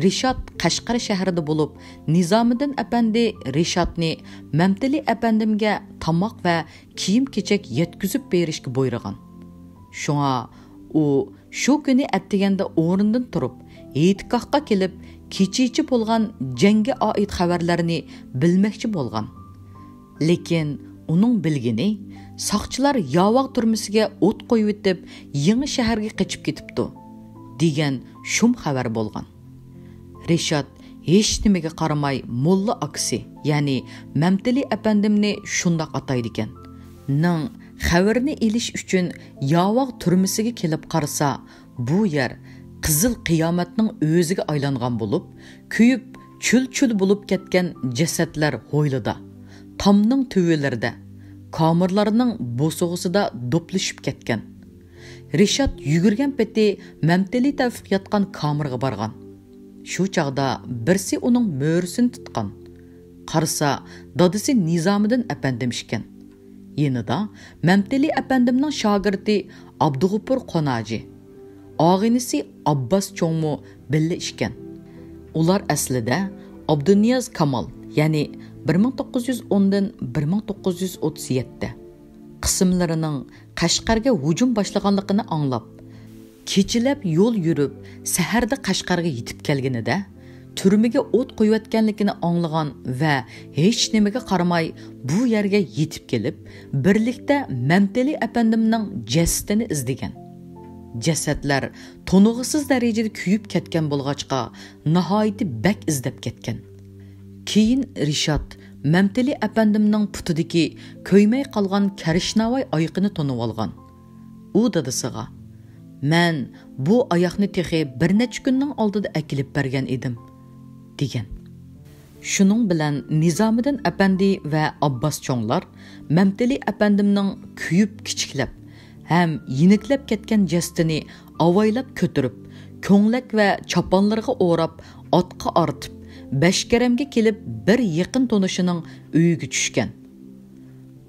رىشات قەشقەر شەھىرىدە بولۇپ، نىزامىدىن ئەپەندى رىشاتنى مەمتىلى ئەپەندىمگە تاماق ۋە كىيىم-كېچەك يەتكۈزۈپ بېرىشكە بۇيرۇغان. شۇڭا ئۇ شۇ كۈنى ئەتىگەندە ئورنىدىن تۇرۇپ، ھېيتگاھقا كېلىپ، كېچىچە بولغان جەڭگە ئائىت خەۋەرلەرنى بىلمەكچى بولغان. لېكىن ئۇنىڭ بىلگىنى، ساقچىلار ياۋاغ تۈرمىسىگە ئوت قويۇۋېتىپ، يېڭى شەھەرگە قېچىپ كېتىپتۇ، دېگەن شۇم خەۋەر بولغان. رىشات ھېچنېمىگە قارىماي موللا ئاكىسى، يەنى مەمتىلى ئەپەندىمنى شۇنداق ئاتايدىكەن. نىڭ خەۋىرىنى ئېلىش ئۈچۈن ياۋاغ تۈرمىسىگە كېلىپ قارىسا، بۇ يەر قىزىل قىيامەتنىڭ ئۆزىگە ئايلانغان بولۇپ، كۆيۈپ چۈل-چۈل بولۇپ كەتكەن جەسەتلەر ھويلىدا، تامنىڭ تۈۋىلىرىدە، كامېرلارنىڭ بوسۇغىسىدا دوپلىشىپ كەتكەن. رىشات يۈگۈرگەن پېتى مەمتىلى تەۋفىق ياتقان كامېرغا بارغان. شۇ چاغدا بىرسى ئۇنىڭ مۈرىسىنى تۇتقان. قارىسا، دادىسى نىزامىدىن ئەپەندىم ئىكەن. يېنىدا مەمتىلى ئەپەندىمنىڭ شاگىرتى ئابدۇغوپۇر قوناجى، ئاغىنىسى ئابباس چوڭمۇ بىللە ئىكەن. ئۇلار ئەسلىدە ئابدۇنىياز كامال، يەنى بىر مىڭ توققۇز يۈز ئوندىن بىر مىڭ توققۇز يۈز ئوتتۇز يەتتە قىسىملىرىنىڭ قەشقەرگە ھۇجۇم باشلىغانلىقىنى ئاڭلاپ، كېچىلەپ يول يۈرۈپ، سەھەردە قەشقەرگە يېتىپ كەلگىنىدە، تۈرمىگە ئوت قويۇۋەتكەنلىكىنى ئاڭلىغان ۋە ھېچنېمىگە قارىماي بۇ يەرگە يېتىپ كېلىپ، بىرلىكتە مەمتىلى ئەپەندىمنىڭ جەسىتىنى ئىزدىگەن. جەسەتلەر تونۇغۇسىز دەرىجىدە كۆيۈپ كەتكەن بولغاچقا، ناھايىتى بەك ئىزدەپ كەتكەن. كېيىن رىشات مەمتىلى ئەپەندىمنىڭ پۇتىدىكى كۆيمەي قالغان كەرشناۋاي ئايىقىنى تونۇۋالغان. ئۇ دادىسىغا، «مەن بۇ ئاياقنى تېخى بىر نەچچە كۈننىڭ ئالدىدا ئەكېلىپ بەرگەن ئىدىم» دېگەن. شۇنىڭ بىلەن نىزامىدىن ئەپەندى ۋە ئابباس چوڭلار مەمتىلى ئەپەندىمنىڭ كۆيۈپ كىچىكلەپ ھەم يېنىكلەپ كەتكەن جەسىتىنى ئاۋايلاپ كۆتۈرۈپ، كۆڭلەك ۋە چاپانلىرىغا ئوراپ، ئاتقا ئارتىپ، بەشكەرەمگە كېلىپ، بىر يېقىن تونۇشىنىڭ ئۆيىگە چۈشكەن.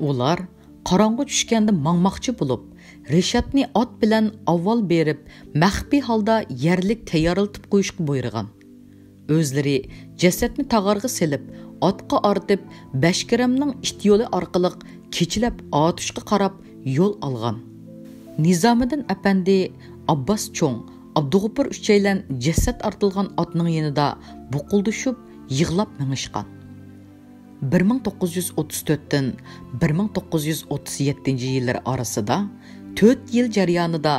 ئۇلار قاراڭغۇ چۈشكەندە ماڭماقچى بولۇپ، رىشاتنى ئات بىلەن ئاۋۋال بېرىپ، مەخپىي ھالدا يەرلىك تەييارلىتىپ قويۇشقا بۇيرۇغان. ئۆزلىرى جەسەتنى تاغارغا سېلىپ، ئاتقا ئارتىپ، بەشكىرەمنىڭ ئىت يولى ئارقىلىق كېچىلەپ ئاتۇشقا قاراپ يول ئالغان. نىزامىدىن ئەپەندى، ئابباس چوڭ، ئابدۇغوپۇر ئۈچەيلەن جەسەت ئارتىلغان ئاتنىڭ يېنىدا بۇقۇلدىشىپ يىغلاپ مېڭىشقان. بىر مىڭ توققۇز يۈز ئوتتۇز تۆتتىن بىر مىڭ توققۇز يۈز ئوتتۇز يەتتىنچى يىللىرى ئارىسىدا تۆت يىل جەريانىدا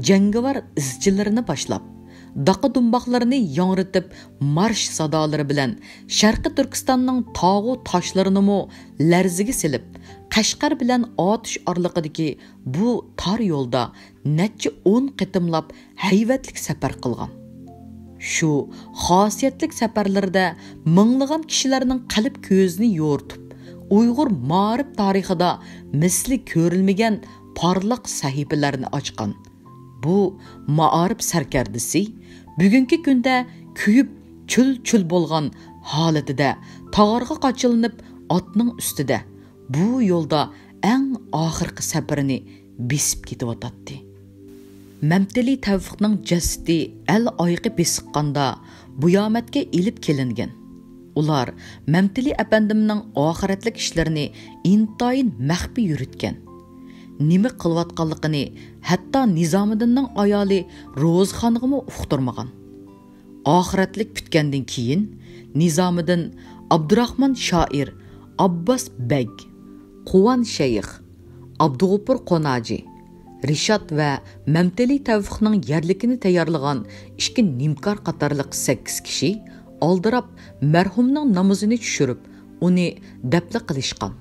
جەڭگىۋار ئىزچىللىرىنى باشلاپ، داقا دۇمباقلىرىنى ياڭرىتىپ، مارش سادالىرى بىلەن شەرقىي تۈركىستاننىڭ تاغۇ تاشلىرىنىمۇ لەرزىگە سېلىپ، قەشقەر بىلەن ئاتۇش ئارىلىقىدىكى بۇ تار يولدا نەچچە ئون قېتىملاپ ھەيۋەتلىك سەپەر قىلغان. شۇ خاسىيەتلىك سەپەرلىرىدە مىڭلىغان كىشىلەرنىڭ قەلب كۆزىنى يورۇتۇپ، ئۇيغۇر مائارىپ تارىخىدا مىسلى كۆرۈلمىگەن پارلاق سەھىپىلەرنى ئاچقان بۇ مائارىپ سەركەردىسى بۈگۈنكى كۈندە كۆيۈپ چۈل-چۈل بولغان ھالىتىدە تاغارغا قاچىلىنىپ، ئاتنىڭ ئۈستىدە بۇ يولدا ئەڭ ئاخىرقى سەپىرىنى بېسىپ كېتىۋاتاتتى. مەمتىلى تەۋفىقنىڭ جەسىتى ئەل ئايىغى بېسىققاندا بۇيامەتكە ئېلىپ كېلىنگەن. ئۇلار مەمتىلى ئەپەندىمنىڭ ئاخىرەتلىك ئىشلىرىنى ئىنتايىن مەخپىي يۈرۈتكەن. نېمە قىلىۋاتقانلىقىنى ھەتتا نىزامىدىننىڭ ئايالى روزىخانغىمۇ ئۇقتۇرمىغان. ئاخىرەتلىك پۈتكەندىن كېيىن، نىزامىدىن ئابدۇراخمان شائىر، ئابباس بەگ، قۇۋان شەيخ، ئابدۇغوپۇر قوناجى، رىشات ۋە مەمتىلى تەۋفىقنىڭ يەرلىكىنى تەييارلىغان ئىككى نىمكار قاتارلىق سەككىز كىشى ئالدىراپ مەرھۇمنىڭ نامىزىنى چۈشۈرۈپ، ئۇنى دەپنە قىلىشقان.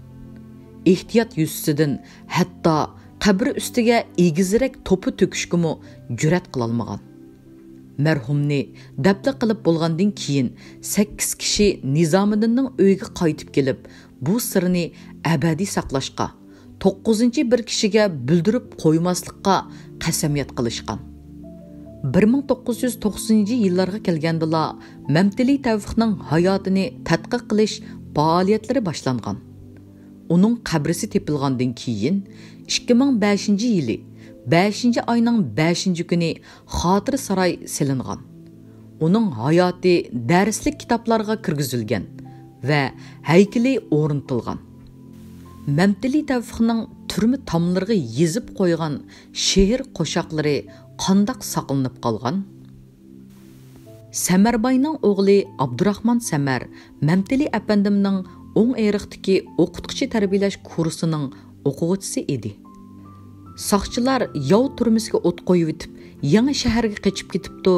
ئېھتىيات يۈزىسىدىن ھەتتا قەبرە ئۈستىگە ئېگىزرەك توپا تۆكۈشكىمۇ جۈرئەت قىلالمىغان. مەرھۇمنى دەپنە قىلىپ بولغاندىن كېيىن، سەككىز كىشى نىزامىدىننىڭ ئۆيىگە قايتىپ كېلىپ، بۇ سىرنى ئەبەدىي ساقلاشقا، توققۇزىنچى بىر كىشىگە بىلدۈرۈپ قويماسلىققا قەسەمياد قىلىشقان. بىر مىڭ توققۇز يۈز توقسىنىنچى يىللارغا كەلگەندىلا، مەمتىلى تەۋفىقنىڭ ھاياتىنى تەتقىق قىلىش پائالىيەتلىرى باشلانغان. ئۇنىڭ قەبرىسى تېپىلغاندىن كېيىن، ئىككى مىڭ بەشىنچى يىلى بەشىنچى ئاينىڭ بەشىنچى كۈنى خاتىرە ساراي سېلىنغان. ئۇنىڭ ھاياتى دەرسلىك كىتابلارغا كىرگۈزۈلگەن ۋە ھەيكىلى ئورنىتىلغان. مەمتىلى تەۋفىقنىڭ تۈرمە تاملىرىغا يېزىپ قويغان شېئىر قوشاقلىرى قانداق ساقلىنىپ قالغان؟ سەمەرباينىڭ ئوغلى ئابدۇراخمان سەمەر مەمتىلى ئەپەندىمنىڭ ئوڭ ئېرىقتىكى ئوقۇتقۇچى تەربىيەلەش كۇرسىنىڭ ئوقۇغۇچىسى ئىدى. ساقچىلار ياۋ تۈرمىسىگە ئوت قويۇۋېتىپ، يېڭى شەھەرگە قېچىپ كېتىپتۇ،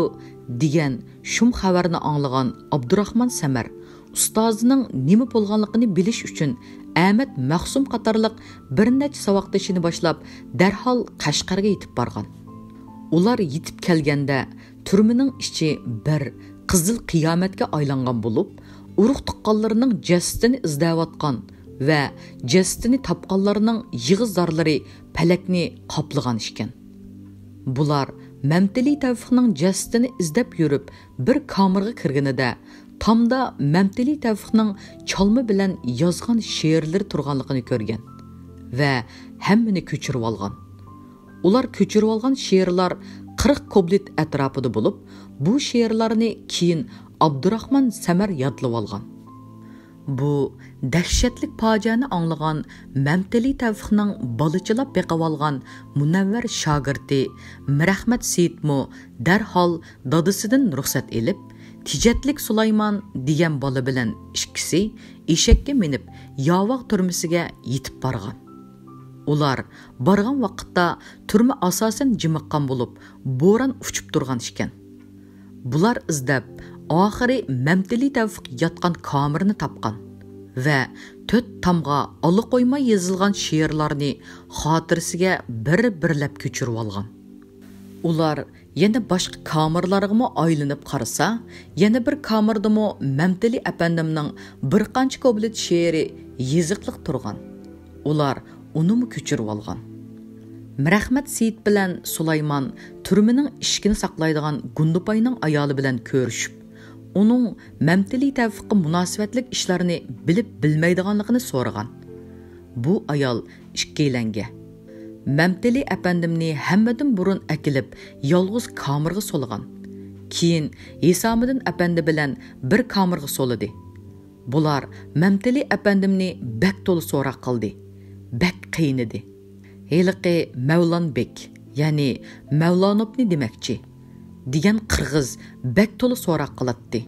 دېگەن شۇم خەۋەرنى ئاڭلىغان ئابدۇراخمان سەمەر ئۇستازىنىڭ نېمە بولغانلىقىنى بىلىش ئۈچۈن، ئەمەت مەخسۇم قاتارلىق بىر نەچچە ساۋاقدىشىنى باشلاپ، دەرھال قەشقەرگە يېتىپ بارغان. ئۇلار يېتىپ كەلگەندە، تۈرمىنىڭ ئىچى بىر قىزىل قىيامەتكە ئايلانغان بولۇپ، ئۇرۇق-تۇغقانلىرىنىڭ جەسىتىنى ئىزدەۋاتقان ۋە جەسىتىنى تاپقانلارنىڭ يىغا-زارلىرى پەلەكنى قاپلىغان ئىكەن. بۇلار مەمتىلى تەۋفىقنىڭ جەسىتىنى ئىزدەپ يۈرۈپ، بىر كامېرغا كىرگىنىدە، تامدا مەمتىلى تەۋفىقنىڭ چالما بىلەن يازغان شېئىرلىرى تۇرغانلىقىنى كۆرگەن ۋە ھەممىنى كۆچۈرۈۋالغان. ئۇلار كۆچۈرۈۋالغان شېئىرلار قىرىق كۇبلېت ئەتراپىدا بولۇپ، بۇ شېئىرلارنى كېيىن ئابدۇراخمان سەمەر يادلىۋالغان. بۇ دەھشەتلىك پاجىئەنى ئاڭلىغان مەمتىلى تەۋفىقنىڭ بالىچىلاپ بېقىۋالغان مۇنەۋۋەر شاگىرتى مىرئەخمەت سېيىتمۇ دەرھال دادىسىدىن رۇخسەت ئېلىپ، تېجەتلىك سۇلايمان دېگەن بالا بىلەن ئىككىسى ئېشەككە مىنىپ، ياۋاغ تۈرمىسىگە يېتىپ بارغان. ئۇلار بارغان ۋاقىتتا تۈرمە ئاساسەن جىمىققان بولۇپ، بوران ئۇچۇپ تۇرغان ئىكەن. بۇلار ئىزدەپ، ئاخىرى مەمتىلى تەۋفىق ياتقان كامېرنى تاپقان ۋە تۆت تامغا ئالا قويماي يېزىلغان شېئىرلارنى خاتىرىسىگە بىر-بىرلەپ كۆچۈرۈۋالغان. ئۇلار يەنە باشقا كامېرلارغىمۇ ئايلىنىپ قارىسا، يەنە بىر كامېردىمۇ مەمتىلى ئەپەندىمنىڭ بىر قانچە كۇبلېت شېئىرى يېزىقلىق تۇرغان. ئۇلار ئۇنىمۇ كۆچۈرۈۋالغان. مىرئەخمەت سېيىت بىلەن سۇلايمان تۈرمىنىڭ ئىشىكىنى ساقلايدىغان گۇندىپاينىڭ ئايالى بىلەن كۆرۈشۈپ، ئۇنىڭ مەمتىلى تەۋفىققا مۇناسىۋەتلىك ئىشلارنى بىلىپ بىلمەيدىغانلىقىنى سورىغان. بۇ ئايال ئىككىيلەنگە، مەمتىلى ئەپەندىمنى ھەممىدىن بۇرۇن ئەكېلىپ، يالغۇز كامېرغا سولىغان. كېيىن ھېسامىدىن ئەپەندى بىلەن بىر كامېرغا سولىدى. بۇلار مەمتىلى ئەپەندىمنى بەك تولا سوراق قىلدى، بەك قىينىدى. ھېلىقى مەۋلان بېك، يەنى مەۋلانوفنى دېمەكچى، دېگەن قىرغىز بەك تولا سوراق قىلاتتى.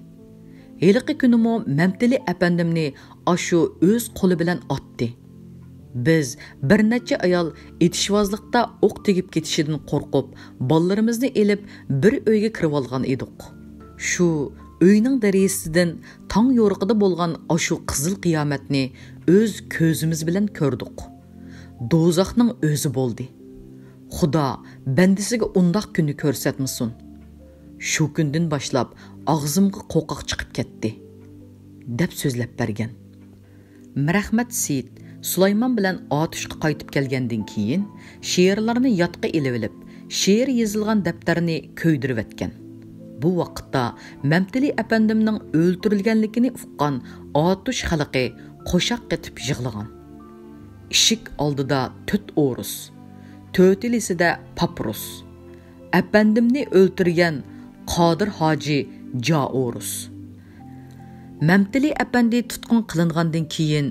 ھېلىقى كۈنىمۇ مەمتىلى ئەپەندىمنى ئاشۇ ئۆز قولى بىلەن ئاتتى. بىز بىر نەچچە ئايال ئېتىشۋازلىقتا ئوق تېگىپ كېتىشىدىن قورقۇپ، بالىلىرىمىزنى ئېلىپ بىر ئۆيگە كىرىۋالغان ئىدۇق. شۇ ئۆينىڭ دېرىزىسىدىن تاڭ يورۇقىدا بولغان ئاشۇ قىزىل قىيامەتنى ئۆز كۆزىمىز بىلەن كۆردۇق. دوزاخنىڭ ئۆزى بولدى. خۇدا بەندىسىگە ئۇنداق كۈننى كۆرسەتمىسۇن. شۇ كۈندىن باشلاپ ئاغزىمغا قوقاق چىقىپ كەتتى، دەپ سۆزلەپ بەرگەن. مىرئەخمەت سېيىت سۇلايمان بىلەن ئاتۇشقا قايتىپ كەلگەندىن كېيىن، شېئىرلارنى يادقا ئېلىۋېلىپ، شېئىر يېزىلغان دەپتەرنى كۆيدۈرۈۋەتكەن. بۇ ۋاقىتتا مەمتىلى ئەپەندىمنىڭ ئۆلتۈرۈلگەنلىكىنى ئۇققان ئاتۇش خەلقى قوشاق قېتىپ يىغلىغان. ئىشىك ئالدىدا تۆت ئورۇس، تۆتىلىسىدە پاپروس. ئەپەندىمنى ئۆلتۈرگەن قادىر ھاجى جائورۇس. مەمتىلى ئەپەندى تۇتقۇن قىلىنغاندىن كېيىن،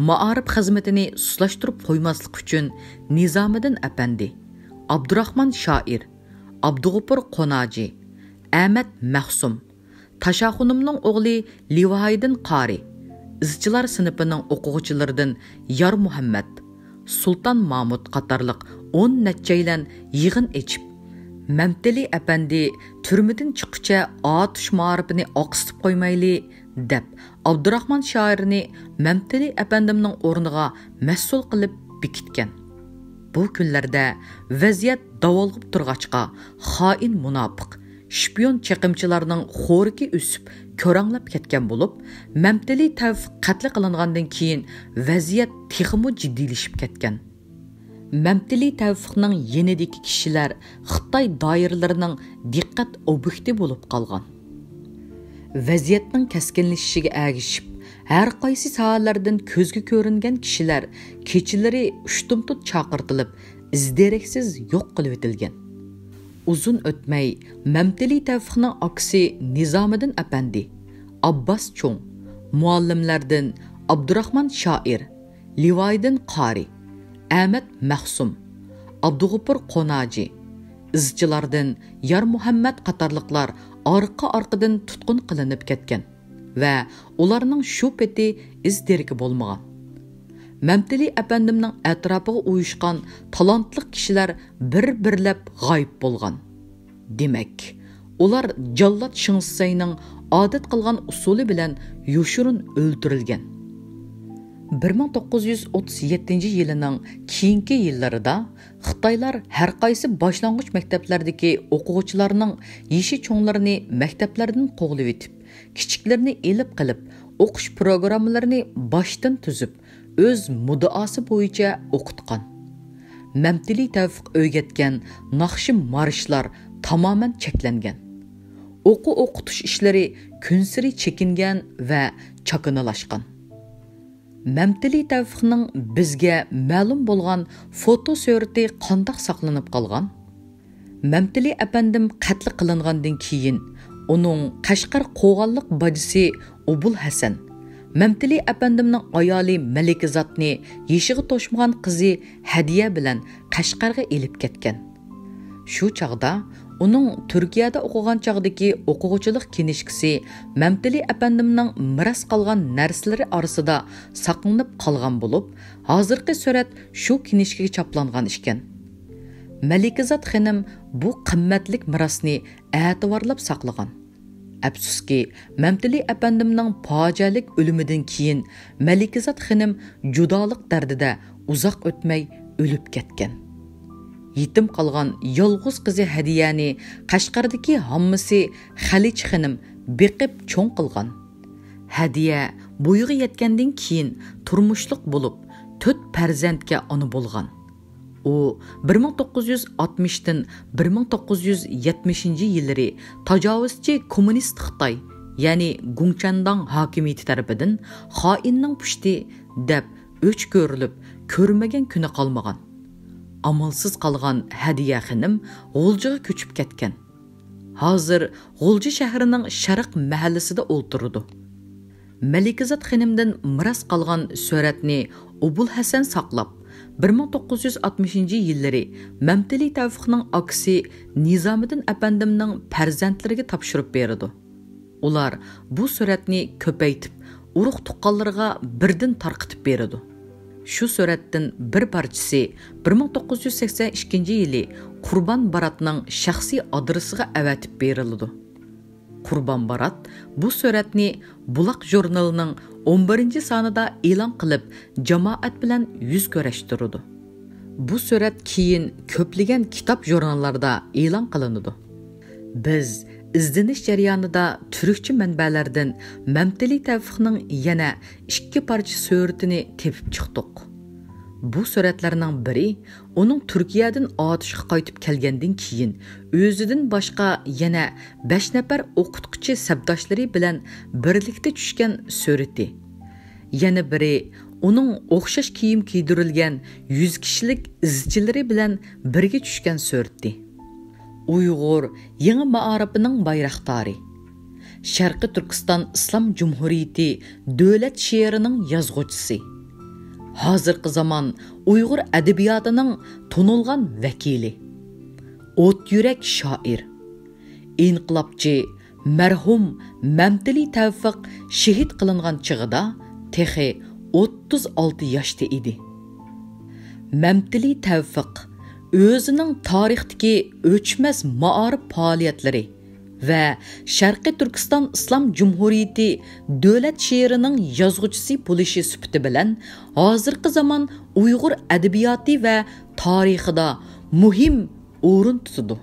مائارىپ خىزمىتىنى سۇسلاشتۇرۇپ قويماسلىق ئۈچۈن، نىزامىدىن ئەپەندى، ئابدۇراخمان شائىر، ئابدۇغوپۇر قوناجى، ئەمەت مەخسۇم، تاشاخۇنۇمنىڭ ئوغلى لىۋاھىدىن قارى، ئىزچىلار سىنىپىنىڭ ئوقۇغۇچىلىرىدىن يارمۇھەممەت، سۇلتان مامۇت قاتارلىق ئون نەچچەيلەن يىغىن ئېچىپ، مەمتىلى ئەپەندى تۈرمىدىن چىققۇچە ئاتۇش مائارىپىنى ئاقسىتىپ قويمايلى، دەپ، ئابدۇراخمان شائىرنى مەمتىلى ئەپەندىمنىڭ ئورنىغا مەسئۇل قىلىپ بېكىتكەن. بۇ كۈنلەردە ۋەزىيەت داۋالغىپ تۇرغاچقا، خائىن مۇناپىق، شپىيون چېقىمچىلارنىڭ خورىكى ئۆسۈپ، كۆرەڭلەپ كەتكەن بولۇپ، مەمتىلى تەۋفىق قەتلى قىلىنغاندىن كېيىن، ۋەزىيەت تېخىمۇ جىددىيلىشىپ كەتكەن. مەمتىلى تەۋفىقنىڭ يېنىدىكى كىشىلەر خىتاي دائىرىلىرىنىڭ دىققەت ئوبيېكتى بولۇپ قالغان. ۋەزىيەتنىڭ كەسكىنلىشىشىگە ئەگىشىپ، ھەر قايسى ساھەلەردىن كۆزگە كۆرۈنگەن كىشىلەر كېچىلىرى ئۇشتۇمتۇت چاقىرتىلىپ، ئىز-دېرەكسىز يوق قىلىۋېتىلگەن. ئۇزۇن ئۆتمەي، مەمتىلى تەۋفىقنىڭ ئاكىسى نىزامىدىن ئەپەندى، ئابباس چوڭ، مۇئەللىملەردىن ئابدۇراخمان شائىر، لىۋايىدىن قارى، ئەمەت مەخسۇم، ئابدۇغوپۇر قوناجى، ئىزچىلاردىن يارمۇھەممەت قاتارلىقلار ئارقا-ئارقىدىن تۇتقۇن قىلىنىپ كەتكەن ۋە ئۇلارنىڭ شۇ پېتى ئىز-دېرىكى بولمىغان. مەمتىلى ئەپەندىمنىڭ ئەتراپىغا ئۇيۇشقان تالانتلىق كىشىلەر بىر-بىرلەپ غايىب بولغان. دېمەك، ئۇلار جاللات شېڭ شىسەينىڭ ئادەت قىلغان ئۇسۇلى بىلەن يوشۇرۇن ئۆلتۈرۈلگەن. بىر مىڭ توققۇز يۈز ئوتتۇز يەتتىنچى يىلىنىڭ كېيىنكى يىللىرىدا خىتايلار ھەر قايسى باشلانغۇچ مەكتەپلەردىكى ئوقۇغۇچىلارنىڭ يېشى چوڭلىرىنى مەكتەپلەردىن قوغلىۋېتىپ، كىچىكلىرىنى ئېلىپ قېلىپ، ئوقۇش پروگراممىلىرىنى باشتىن تۈزۈپ، ئۆز مۇددىئاسى بويىچە ئوقۇتقان. مەمتىلى تەۋپىق ئۆگەتكەن ناخشا مارشلار تامامەن چەكلەنگەن. ئوقۇ ئوقۇتۇش ئىشلىرى كۈنسېرى چېكىنگەن ۋە چاكىنىلاشقان. مەمتىلى تەۋپىقنىڭ بىزگە مەلۇم بولغان فوتو سۈرىتى قانداق ساقلىنىپ قالغان؟ مەمتىلى ئەپەندىم قەتل قىلىنغاندىن كېيىن، ئۇنىڭ قەشقەر قوغانلىق باجىسى ئوبۇل ھەسەن، مەمتىلى ئەپەندىمنىڭ ئايالى مەلىكىزاتنى يېشىغا توشمىغان قىزى ھەدىيە بىلەن قەشقەرگە ئېلىپ كەتكەن. شۇ چاغدا ئۇنىڭ تۈركىيەدە ئوقۇغان چاغدىكى ئوقۇغۇچىلىق كىنىشكىسى مەمتىلى ئەپەندىمنىڭ مىراس قالغان نەرسىلىرى ئارىسىدا ساقلىنىپ قالغان بولۇپ، ھازىرقى سۈرەت شۇ كىنىشكىگە چاپلانغان ئىكەن. مەلىكىزات خېنىم بۇ قىممەتلىك مىراسنى ئەتىۋارلاپ ساقلىغان. ئەپسۇسكى، مەمتىلى ئەپەندىمنىڭ پاجىئەلىك ئۆلۈمىدىن كېيىن، مەلىكىزات خېنىم جۇدالىق دەردىدە ئۇزاق ئۆتمەي ئۆلۈپ كەتكەن. يېتىم قالغان يالغۇز قىزى ھەدىيەنى قەشقەردىكى ھاممىسى خەلىچە خېنىم بېقىپ چوڭ قىلغان. ھەدىيە بويىغا يەتكەندىن كېيىن تۇرمۇشلۇق بولۇپ، تۆت پەرزەنتكە ئانا بولغان. ئۇ بىر مىڭ توققۇز يۈز ئاتمىشتىن بىر مىڭ توققۇز يۈز يەتمىشىنچى يىللىرى تاجاۋۇزچى كوممۇنىست خىتاي، يەنى گۇڭچەنداڭ ھاكىمىيىتى تەرىپىدىن خائىننىڭ پۇشتى دەپ ئۆچ كۆرۈلۈپ، كۆرمىگەن كۈنى قالمىغان. ئامالسىز قالغان ھەدىيە خېنىم غۇلجىغا كۆچۈپ كەتكەن. ھازىر غۇلجا شەھىرىنىڭ شەرق مەھەللىسىدە ئولتۇرىدۇ. مەلىكىزات خېنىمدىن مىراس قالغان سۈرەتنى ئوبۇل ھەسەن ساقلاپ، بىر مىڭ توققۇز يۈز ئاتمىشىنچى يىللىرى مەمتىلى تەۋپىقنىڭ ئاكىسى نىزامىدىن ئەپەندىمنىڭ پەرزەنتلىرىگە تاپشۇرۇپ بېرىدۇ. ئۇلار بۇ سۈرەتنى كۆپەيتىپ، ئۇرۇق-تۇغقانلىرىغا بىردىن تارقىتىپ بېرىدۇ. شۇ سۈرەتتىن بىر پارچىسى بىر مىڭ توققۇز يۈز سەكسەن ئىككىنچى يىلى قۇربان باراتنىڭ شەخسىي ئادرېسىغا ئەۋەتىپ بېرىلىدۇ. قۇربان بارات بۇ سۈرەتنى بۇلاق ژۇرنىلىنىڭ ئون بىرىنچى سانىدا ئېلان قىلىپ، جامائەت بىلەن يۈز كۆرۈشتۈرىدۇ. بۇ سۈرەت كېيىن كۆپلىگەن كىتاب ژۇرناللاردا ئېلان قىلىنىدۇ. بىز ئىزدىنىش جەريانىدا تۈركچە مەنبەلەردىن مەمتىلى تەۋپىقنىڭ يەنە ئىككى پارچە سۈرىتىنى تېپىپ چىقتۇق. بۇ سۈرەتلەرنىڭ بىرى ئۇنىڭ تۈركىيەدىن ئاتۇشقا قايتىپ كەلگەندىن كېيىن ئۆزىدىن باشقا يەنە بەش نەپەر ئوقۇتقۇچى سەپداشلىرى بىلەن بىرلىكتە چۈشكەن سۈرىتى. يەنە بىرى ئۇنىڭ ئوخشاش كىيىم كىيدۈرۈلگەن يۈز كىشىلىك ئىزچىلىرى بىلەن بىرگە چۈشكەن سۈرىتى. ئۇيغۇر يېڭى مائارىپىنىڭ بايراقدارى، شەرقىي تۈركىستان ئىسلام جۇمھۇرىيىتى دۆلەت شېئىرىنىڭ يازغۇچىسى، ھازىرقى زامان ئۇيغۇر ئەدەبىياتىنىڭ تونۇلغان ۋەكىلى، ئوت يۈرەك شائىر، ئىنقىلابچى مەرھۇم مەمتىلى تەۋپىق شېھىت قىلىنغان چېغىدا تېخى ئوتتۇز ئالتە ياشتا ئىدى. مەمتىلى تەۋپىق ئۆزىنىڭ تارىختىكى ئۆچمەس مائارىپ پائالىيەتلىرى ۋە شەرقىي تۈركىستان ئىسلام جۇمھۇرىيىتى دۆلەت شېئىرىنىڭ يازغۇچىسى بولۇشى سۈپىتى بىلەن ھازىرقى زامان ئۇيغۇر ئەدەبىياتى ۋە تارىخىدا مۇھىم ئورۇن تۇتىدۇ.